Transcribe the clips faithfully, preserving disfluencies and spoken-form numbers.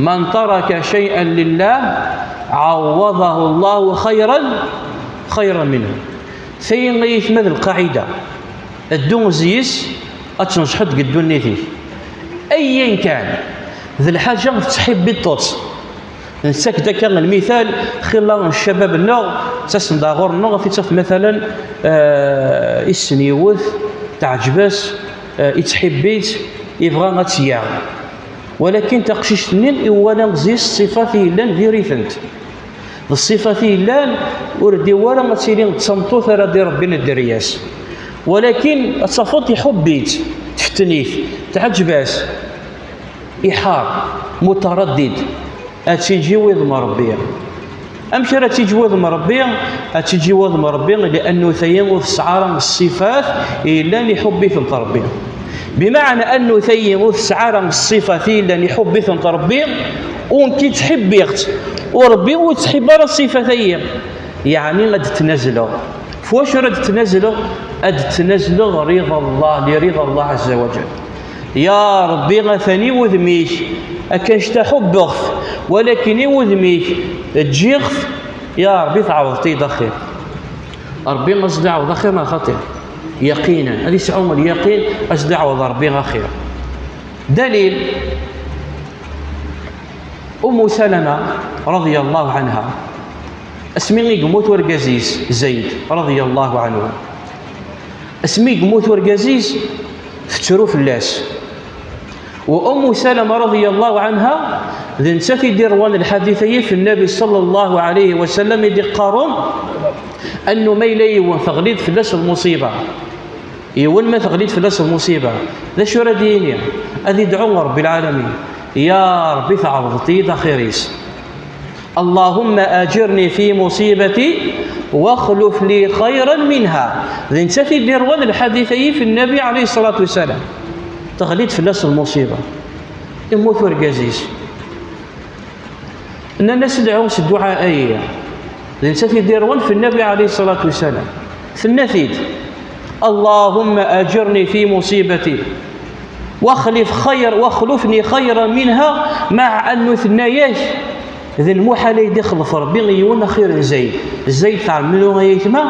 من ترك شيئا لله عوضه الله خيرا خيرا منه. Tayi ay aytma d lqaɛida, ddu zzi-s, ad tenṣeḥeḍ deg ddunit-ik. Ayen kan d lḥaǧa tettḥibbiḍ-tt. Nettak-d akka lmital, xilla n ccabab-nneɣ, ttasen-d ɣur-neɣ, ad t-id-taf matalan, eh, issen yiwet, teɛǧeb-as, eh, ittḥibbi-tt, yebɣa ad tt-yaɣ. Walakin taqcict-nni iwala zzi-s ṣṣifat i yellan diri-tent. D ṣṣifat i yellan, ur d-iwala ad tili d tameṭṭut ara d-irebbin dderya-s. Walakin ad tafeḍ iḥubb-itt, tfetten-it, tɛeǧeb-as, iḥar, mutaraddid, ad tt-iǧǧ wudem Ṛebbi. Amek ara tt-iǧǧ wudem Ṛebbi? Ad tt-iǧǧ wudem Ṛebbi, liannu tayi ur tesɛi ara ṣṣifat i yellan iḥubb-itent Ṛebbi. Bimeɛna annu tayi ur tesɛi ara ṣṣifat i yellan iḥubb-itent Ṛebbi, ur nekk i ttḥibbiɣ-tt, u Ṛebbi ur yettḥibbi ara ṣṣifat-ayi. Yeɛni ad d-ttnazleɣ. F wacu ara d-ttnazleɣ? Ad d-ttnazleɣ riḍa Allah, li riḍa Allah azza wa jal. Ya Ṛebbi, atan i wudem-ik, akka anect-a ḥubbeɣ-t, walakin i wudem-ik ǧǧiɣ-t, ya Ṛebbi, tɛawdeḍ-iyi-d axir. Ṛebbi ad s-d-iɛawed axir neɣ xaṭi? Yaqinan, ad yesɛu lyaqin ad s-d-iɛawed Ṛebbi axir. Dalil, Ummu Salama, radiyallahu anha, asmi i yemmut urgaz-is, Zayd, radiyallahu anhu, asmi i yemmut urgaz-is, tettru fell-as. U Ummu Salama, radiyallahu anha, d nettat i d-iṛwan lḥadit-ayi f Nnabi, sallallahu alayhi wa sallam, i d-iqqaren annu ma yella yiwen teɣli-d fell-as lmuṣiba. Yiwen ma teɣli-d fell-as lmuṣiba, d acu ara d-yini? Ad idɛu Ṛebbi lɛalamin, ya Ṛebbi, tɛawdeḍ-iyi-d axir-is. اللهم أجرني في مصيبتي واخلف لي خيرا منها. D nettat i d-iṛwan lḥadit-ayi f Nnabi, alayhi ṣṣalatu wassalam. Teɣli-d fell-as lmuṣiba. Immut urgaz-is. Nnan-as: "Dɛu s dduɛa-ayi." D nettat i d-iṛwan f Nnabi, alayhi ṣṣalatu wassalam. Tenna-t-id: "اللهم أجرني في مصيبتي واخلف خير، واخلفني خيرا منها." Maɛa annu tenna-yak d lmuḥal ay d-ixlef Ṛebbi i yiwen axir n Zayd. Zayd, tɛelmem ay aytma,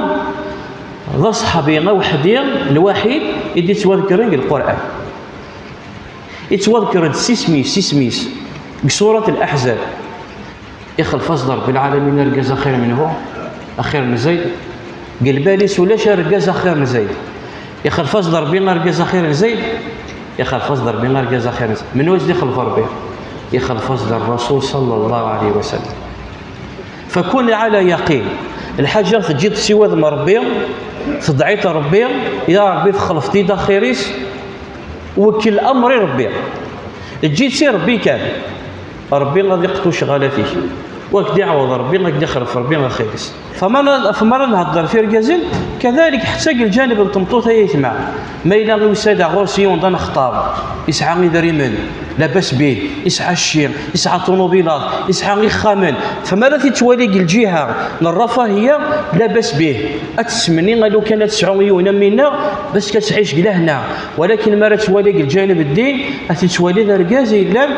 d aṣḥabi aweḥdi, lwaḥid, i d-ittwadekren deg Lqur'an. Ittwadker-d s isem-is, s isem-is, deg surat Al-Ahzab. Ixlef-as-d Ṛebbi lɛalamin argaz axir menhu, axir n Zayd. Deg lbal-is ulac argaz axir n Zayd. Ixlef-as-d Ṛebbi argaz axir n Zayd. Ixlef-as-d Ṛebbi argaz axir n Zayd. Menhu i s-d-ixlef Ṛebbi? Ixlef-as-d Ṛṛasul, sallallahu alayhi wa sallam. Fakun ɛala yaqin. Lḥaǧa teǧǧiḍ-tt i wudem Ṛebbi, tedɛiḍ Ṛebbi, ya Ṛebbi, txelfeḍ-iyi-d axir-is, wekkel amr i Ṛebbi. Eǧǧ-itt i Ṛebbi kan. Ṛebbi ad iqeṭṭu ccɣalat-ik. U ad k-d-iɛawed Ṛebbi, ad k-d-ixlef Ṛebbi axir-is. Fama, fama ara nhedder f irgazen, kadalik ḥetta deg lǧaneb n tmeṭṭut ay aytma. Ma yella yusa-d ɣur-s yiwen d anexṭab, yesɛa idrimen, labas bih, yesɛa cci, yesɛa ṭunubilat, yesɛa ixxamen, fama ara t-ittwali deg lǧiha n rrafahiya, labas bih. Ad tettmenni a lukan ad tesɛu yiwen am winna, bac ad tɛic deg lehna. Walakin mi ara tettwali deg lǧaneb n ddin, ad t-ittwali d argaz yellan,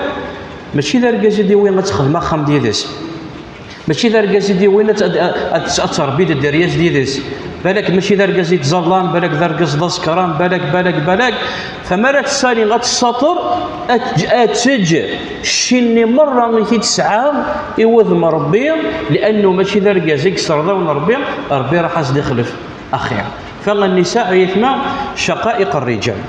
mačči d argaz i d-iwwi ad texdem axxam d yid-s. Mačči d argaz i d-iwwin ad, ad, ad, ad terbid dderya-s d yid-s. Balak mačči d argaz i ttẓallan, balak d argaz d asekran, balak, balak, balak. Fama ara tessali ad tessaṭer, ad, ad teǧǧ cci-nni merra i t-id-tesɛa i wudem Ṛebbi, liannu mačči d argaz i yesserḍawen Ṛebbi, Ṛebbi raḥ as-d-ixlef axir. Fa nnisaء, ay aytma, caqa'iq rrijal.